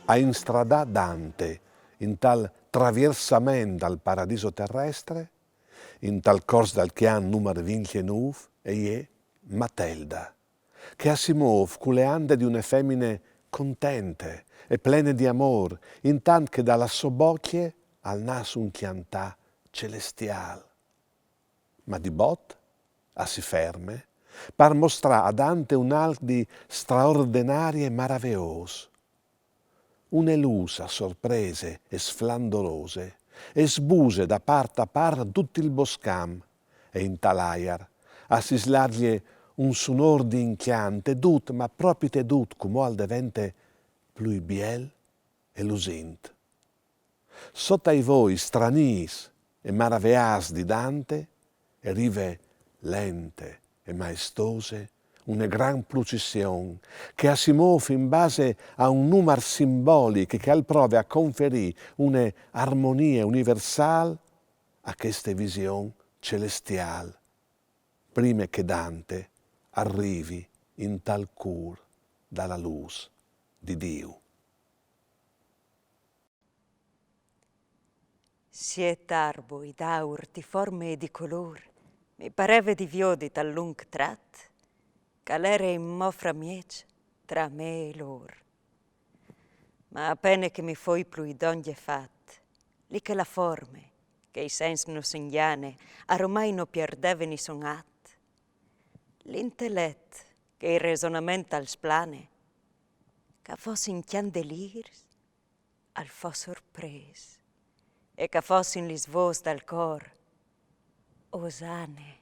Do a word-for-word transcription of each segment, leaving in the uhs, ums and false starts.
a instradâ Dante intal traviersament dal paradiso terrestre, intal cors dal cjan numar vincjenûf, e je Matelda, che a si môf cu le ande di une femine contente e plene di amôr, intant che da la sô bocje al nas un cjantâ celestiâl. Ma di bot a si ferme par mostrâ a Dante un alc di straordenarie e maraveôs. Une lûs a sorprese e sflandorose e sbuse da part a part dut il boscamp, e intal aiar a si slargje un sunôr di incjant, e dut, ma propit dut, cumò al devente plui biel e lusint. Sot ai voi stranîs e maraveâts di Dante, e rive lente e maestose une gran procession che a si môf in base a un numar simbolic che al prove a conferî une armonie universâl a cheste vision celestiâl, prime che Dante al rivi intal cûr da la lûs di Diu. Siet arbui d'aur di forme e di colôr mi pareve di viodi tal lunc trat, che al jere inmò framieç tra me e lôr. Ma a pene che mi fui plui dongje fat, li che la forme, che i sens nus ingjane, aromai no pierdeve nissun at, l'intelet, che il resonament al splane, che a fossin cjandelîrs, al fo sorprês, e che a fossin lis vôs dal cor: Osane.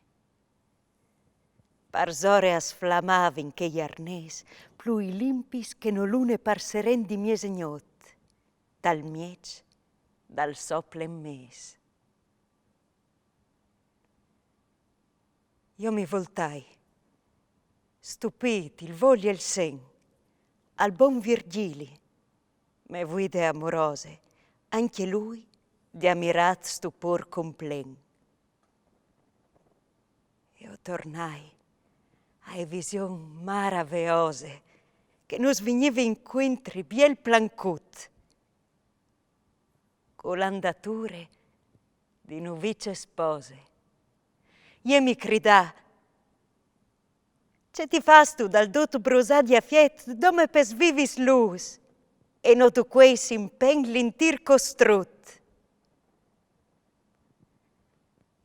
Parsore a sflamavin chei arnês plui limpis che no lune par seren di miesegnot, dal mieç dal so plen mês. Jo mi voltai, stupît il voli e il sen, al bon Virgjili, me vuide amorose, ancje lui di amirât stupôr complen. E o tornai ae vision maraveose che nus vignive incuintri biel plancut, cu l'andature di novice spose. Jê mi cridà: Ce ti fâstu dal dut brusât di afiet, dome pes vivis lûs, e no tu cueis in plen l'intîr costrut?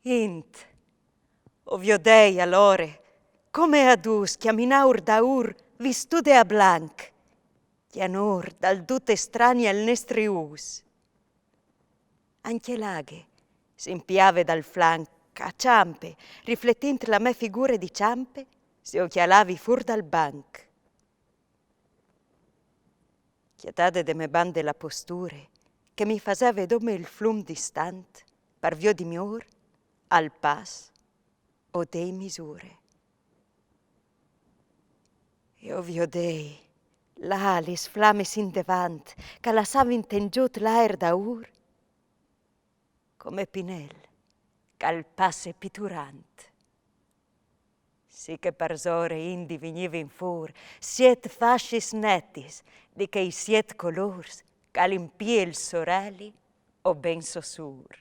Int o viodei alore come a dus cjaminâur daûr vistude a blanc, cjanôr dal dut estrani al nestri ûs. Ancje l'aghe si impiave dal flanc a çampe, rifletint la mê figure di çampe, se o cjalavi fûr dal banc. Cjatade de mê bande la posture, che mi faseve dome il flum distant, par viodi miôr, al pas, o dei misure. E o viodei là lis flamis indevant, che a lassavin tengjût l'aer daûr, come pinel che al passe piturant. Sì che parsore indi vignivin fûr siet fascis netis di chei siet colôrs che al impie il soreli o ben Sossûr.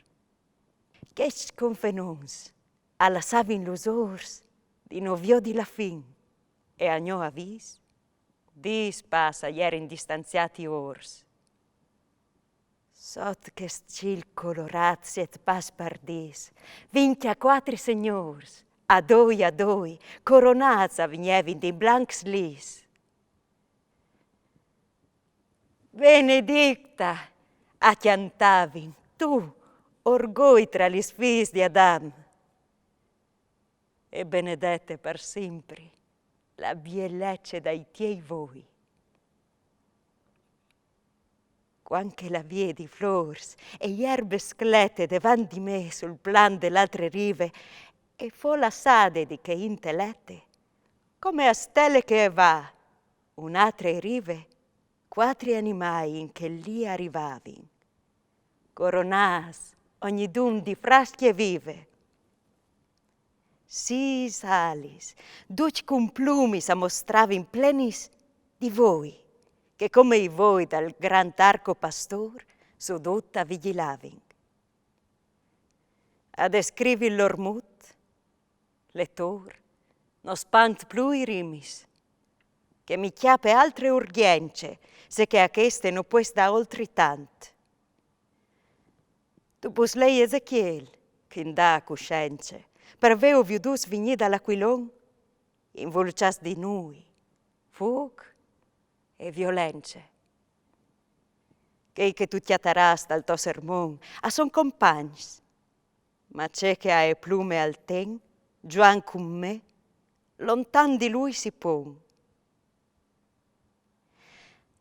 Chescj confenons a lassavin lusôrs di no viodi la fin, e a gno avîs dîs pas a jerin distanziâts i ôrs. Sot chest cîl colorât siet pas par dîs, vincjacuatri signôrs, a doi a doi, coronâts a vignevin di blancs lîs. Benedicta, a cjantavin, tu, orgoi tra lis fîs di Adam, e benedete par simpri la bielece dai tiei voi. Cuant che la viedi flôrs e jerbe sclete devant di me sul plan de l'altre rive, e fo lassade di chê intelete, come a stele che e va, une altre rive, cuatri animâi in chel lì a rivavin, coronâts ognidun di frascje vive. Sîs alis, ducj cun plumis a mostravin plenis di voi, che come i voi dal grand arco pastor su dut a vigilavin. A descrivi l'ormut, letor, no spant plui rimis, che mi chiape altre urghience, se che a cheste no pues da oltri tant. Tu pus lei Ezechiel, che in da cuscience, per veu viudus vignì da l'aquilon, invulcias di nui, fug e violence. Chei che tu chiataras dal to sermon a son compagns, ma ce che a e plume al ten, giuan cun me, lontan di lui si pon.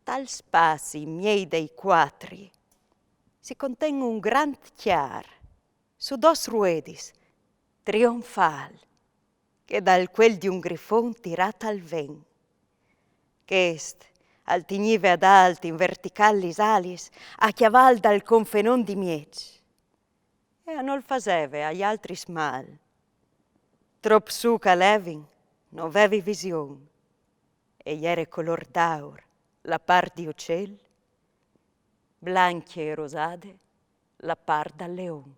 Tal spazi miei dei quatri si conten un grand chiar, su dos ruedis, trionfal, che dal quel di un grifon tirat al ven. Chest al tignive ad alt in vertical lis alis a chiaval dal confenon di mieç, e a nol faseve a i altris mal. Trop su ch'a levin no vevi vision, e jere color d'aur la part di ucel, blanche e rosade la part dal leon.